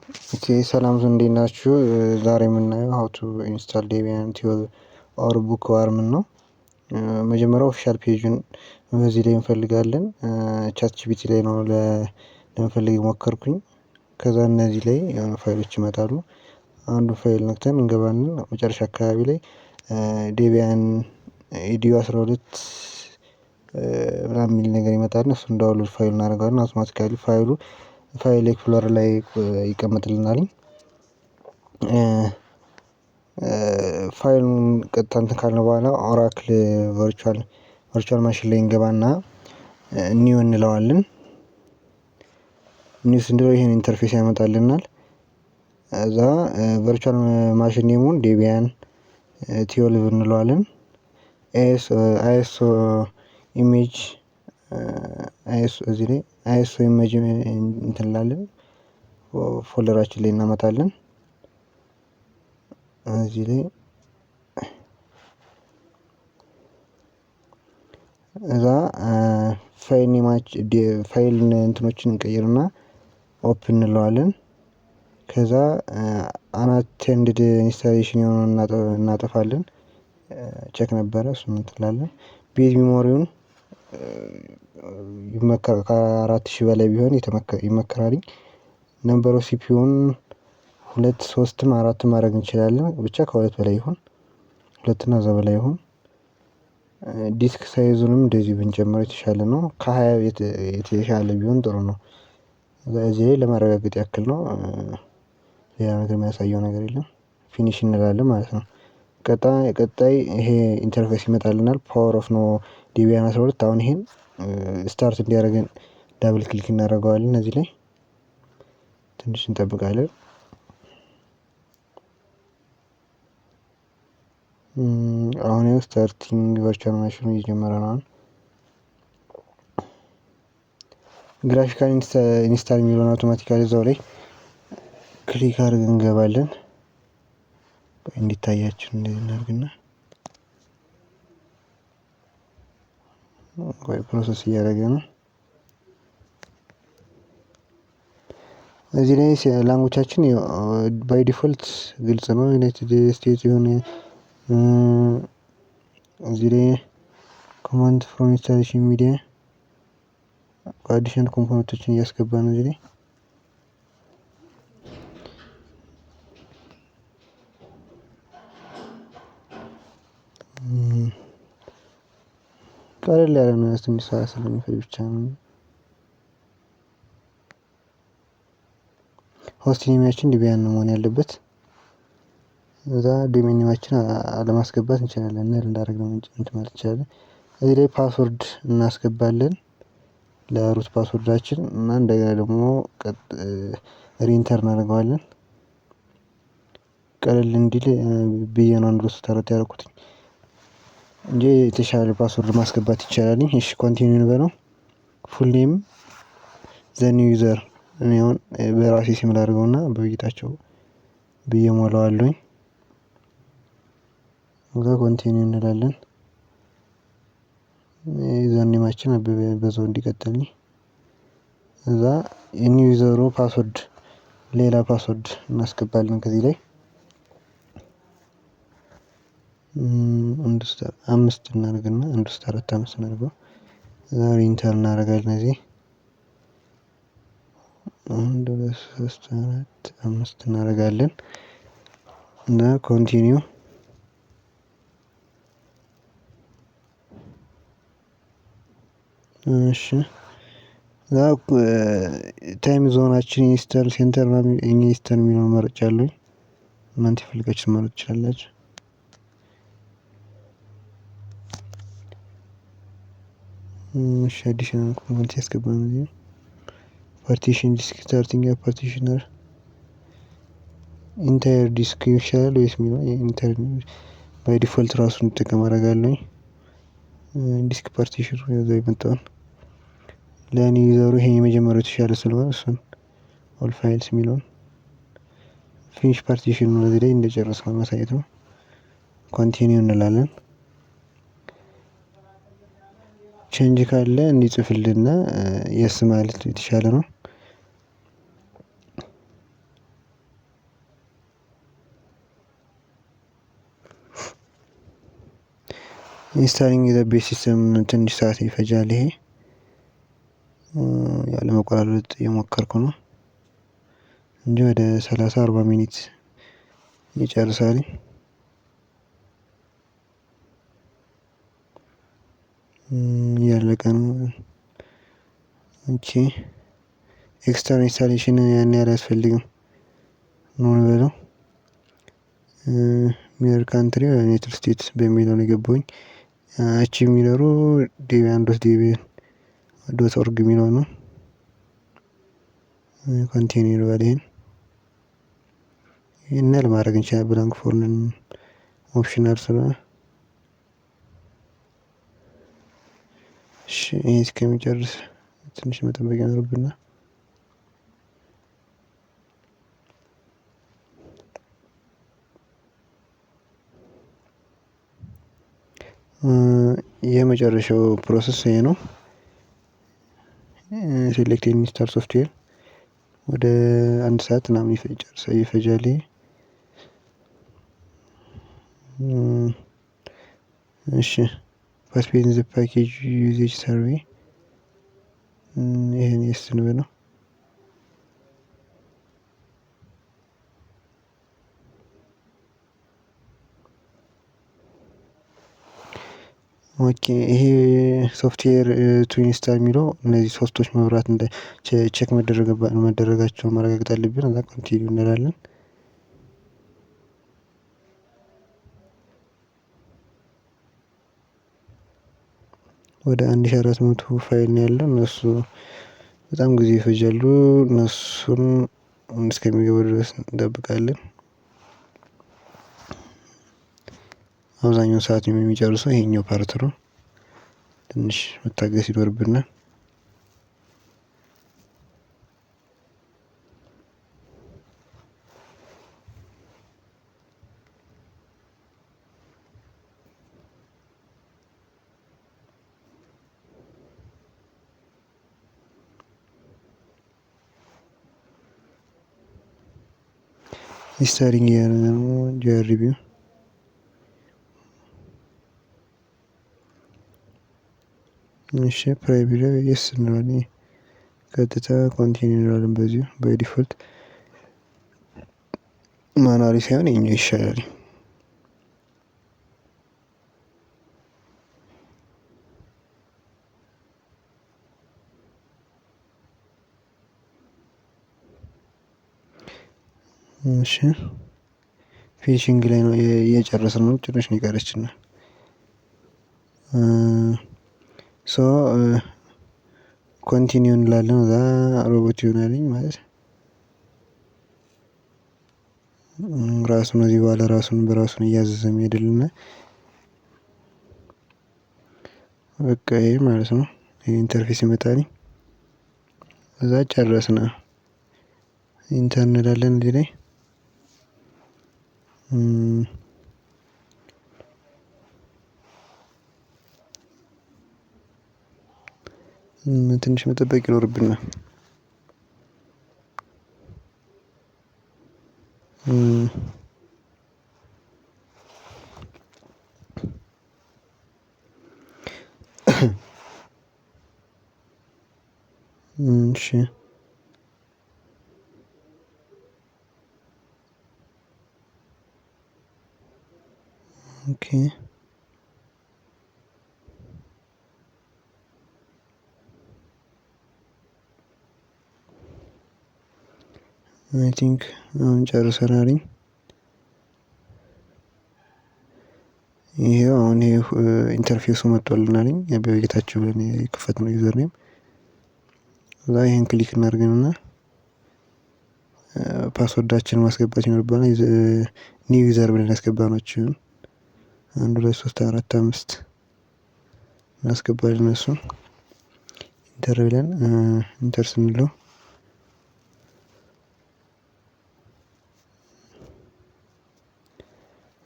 Okay, ሰላም እንዴት ናችሁ? ዛሬ የምናየው how to install Debian 12 or Bookworm ነው። መጀመሪያ official page ኡን በዚህ ላይ እንፈልጋለን። ChatGPT ላይ ነው ለመፈለግ የሞከርኩኝ። ከዛ እነዚህ ላይ የሆነ ፋይሎች ይመጣሉ። አንዱ ፋይል ነክተን እንገባለን። መጨረሻ አካባቢ ላይ Debian edu 12 ምናምን የሚል ነገር ይመጣል። እሱን download file እናደርገዋለን። Automatically ፋይሉ file explorer ላይ ይቀመጥልናል። ፋይሉን ቀጥታ እንትን ካልን በኋላ Oracle virtual machine ላይ እንገባና new እንለዋለን። New ስንለው ይሄን interface ያመጣልናል። እዛ virtual machine name ኡን Debian 12 እንለዋለን። ISO image ISO እዚህ ላይ ISO image እንትን እንላለን፣ folder ኣችን ላይ እናመጣለን። እዚህ ላይ እዛ file name ኣች ፋይል እንትኖችን እንቀይርና open እንለዋለን። ከዛ unattended installation የሆነውን እናጠፋለን። Check ነበረ፣ እሱን እንላለን። Base memory ውን ከ4000 በላይ ቢሆን ይመከራል። Number of CPU ን ሁለት፣ ሶስትም አራትም ማድረግ እንችላለን። ብቻ ከሁለት በላይ ይሁን፣ ሁለት እና እዛ በላይ ይሁን። Disk size ኡንም እንደዚሁ ብንጨምረው የተሻለ ነው። ከ20 የተሻለ ቢሆን ጥሩ ነው። እዚህ ላይ ለማረጋገጥ ያክል ነው። ሌላ ነገር የሚያሳየው ነገር የለም። Finish እንላለን ማለት ነው። ቀጣይ ይሄ interface ይመጣልናል። Power off ነው Debian 12። አሁን ይሄን start እንዲያደርገን double click እናደርገዋለን። እዚህ ላይ ትንሽ እንጠብቃለን። አሁን ይኸው starting virtual machine ኑ እየጀመረ ነው። አሁን graphical install የሚለውን automatically እዛው ላይ click አድርገን እንገባለን። እንዲታያችሁ እንደዚህ እናድርግና ቆይ፣ process እያደረገ ነው። እዚህ ላይ language ኣችን by default ግልጽ ነው። United States የሆነ። እዚህ ላይ command from installation media additional component ኦችን እያስገባ ነው እዚህ ላይ። ቀለል ያለ ነው፣ ትንሽ ሰዓት ስለሚፈጅ ብቻ ነው። Host name ኣችን Debian ነው መሆን ያለበት። እዛ domain name ኣችን አለማስገባት እንችላለን። Null እንዳደረግነው እንትን ማለት እንችላለን። እዚህ ላይ password እናስገባለን ለ root password ኣችን እና እንደገና ደግሞ re-enter እናደርገዋለን። ቀለል እንዲል ብዬ ነው አንድ፣ ሁለት፣ ሶስት፣ አራት ያደረኩት እንጂ የተሻለ password ማስገባት ይቻላል። እሺ፣ continue እንበለው። Full name the new user እኔ አሁን በራሴ ስም ላድርገውና በጌታቸው ብዬ ሞላዋለሁኝ። ከዛ continue እንላለን። User name ኣችን አበበ በዛው እንዲቀጥል። እዛ የ new user ኡ password ሌላ password እናስገባለን። ከዚህ ላይ አንድ፣ ሶስት፣ አምስት እናደርግና አንድ፣ ሶስት፣ አራት፣ አምስት እናደርገው። እዛ enter እናደርጋለን። እዚህ አንድ፣ ሁለት፣ ሶስት፣ አራት፣ አምስት እናደርጋለን እና continue። እሺ፣ እዛ time zone ኣችን Eastern፣ Center፣ Eastern የሚለውን መርጫለሁኝ። እናንተ የፈለጋችሁትን መምረጥ ትችላላችሁ። እሺ፣ additional component ያስገባን እዚህ partition disk starting partitioner entire disk ይሻላል ወይስ የሚለው entire by default ራሱን እንዲጠቀም አደርጋለሁኝ። Disk partition ይዘው የመጣውን ለእኔ user ኡ ይሄ የመጀመሪያው የተሻለ ስለሆነ እሱን all files የሚለውን finish partition ነው። እዚህ ላይ እንደጨረስነው ማሳየት ነው። Continue እንላለን። Change ካለ እንዲጽፍልና yes ማለት የተሻለ ነው። Installing the base system ትንሽ ሰዓት ይፈጃል። ይሄ ያለመቆራረጥ እየሞከርኩ ነው እንጂ ወደ 30 40 minute ይጨርሳል። እያለቀ ነው። Okay, external installation ያን ያህል አያስፈልግም ነው እንበለው። Mirror country United States በሚለው ነው የገባሁኝ። Archive mirror ኡ debian.debian.org የሚለው ነው። Continue ልበል ይሄን ይህን ያህል ማድረግ እንችላለን። Blank for optional ስለሆነ እሺ፣ ይሄ እስከሚጨርስ ትንሽ መጠበቅ ይኖርብናል። የመጨረሻው process ይሄ ነው። Select install software ወደ አንድ ሰዓት ምናምን ይፈጃል። ይሄ እሺ፣ participate the package usage survey ይሄን yes እንበለው። Okay, ይሄ software to install የሚለው እነዚህ ሶስቶች መብራት እንደ check መደረጋቸውን ማረጋገጥ አለብን። ከዛ continue እንላለን። ወደ 1400 ፋይል ነው ያለው። እነሱ በጣም ጊዜ ይፈጃሉ። እነሱን እስከሚገቡ ድረስ እንጠብቃለን። አብዛኛው ሰዓት የሚጨርሰው ይሄኛው part ነው። ትንሽ መታገስ ይኖርብናል። Installing እያለ ነው JRB ው። እሺ፣ private yes እንለዋለን። ቀጥታ continue እንለዋለን። በዚሁ by default manually ሳይሆን ይሄኛው ይሻላል። እሺ፣ finishing ላይ ነው፣ እየጨረስን ነው። ትንሽ ነው የቀረችን። So continue እንላለን። እዛ ሮቦት ይሆናልኝ ማለት ራሱን እዚህ በኋላ ራሱን በራሱን እያዘዘ የሚሄድልና በቃ ይሄ ማለት ነው። ይሄ interface ይመጣል። እዛ ጨረስን። Enter እንላለን እዚህ ላይ። ትንሽ መጠበቅ ይኖርብናል። እሺ፣ okay, I think አሁን ጨርሰናል። ይሄው አሁን ይሄ interface ኡ መጥቶልናል። በጌታቸው ብለን የከፈትነው username። እዛ ይሄን click እናድርግና password ኣችንን ማስገባት ይኖርብናል። New user ብለን ያስገባናችሁን 1 2 3 4 5 እናስገባለን። እሱን enter ብለን enter ስንለው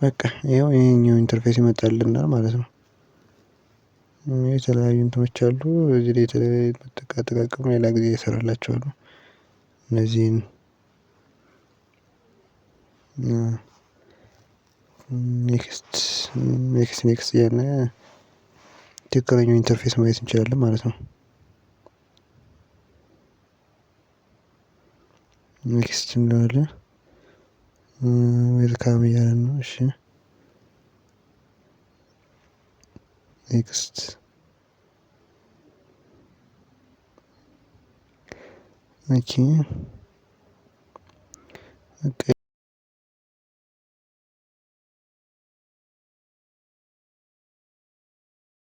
በቃ ይኸው ይሄኛው interface ይመጣልናል ማለት ነው። የተለያዩ እንትኖች አሉ እዚህ ላይ፣ የተለያዩ አጠቃቀም ሌላ ጊዜ እሰራላችኋለሁ። እነዚህን next, next, next እያልን ትክክለኛው interface ማየት እንችላለን ማለት ነው። Next እንለዋለን። Welcome እያለን ነው። እሺ next okay።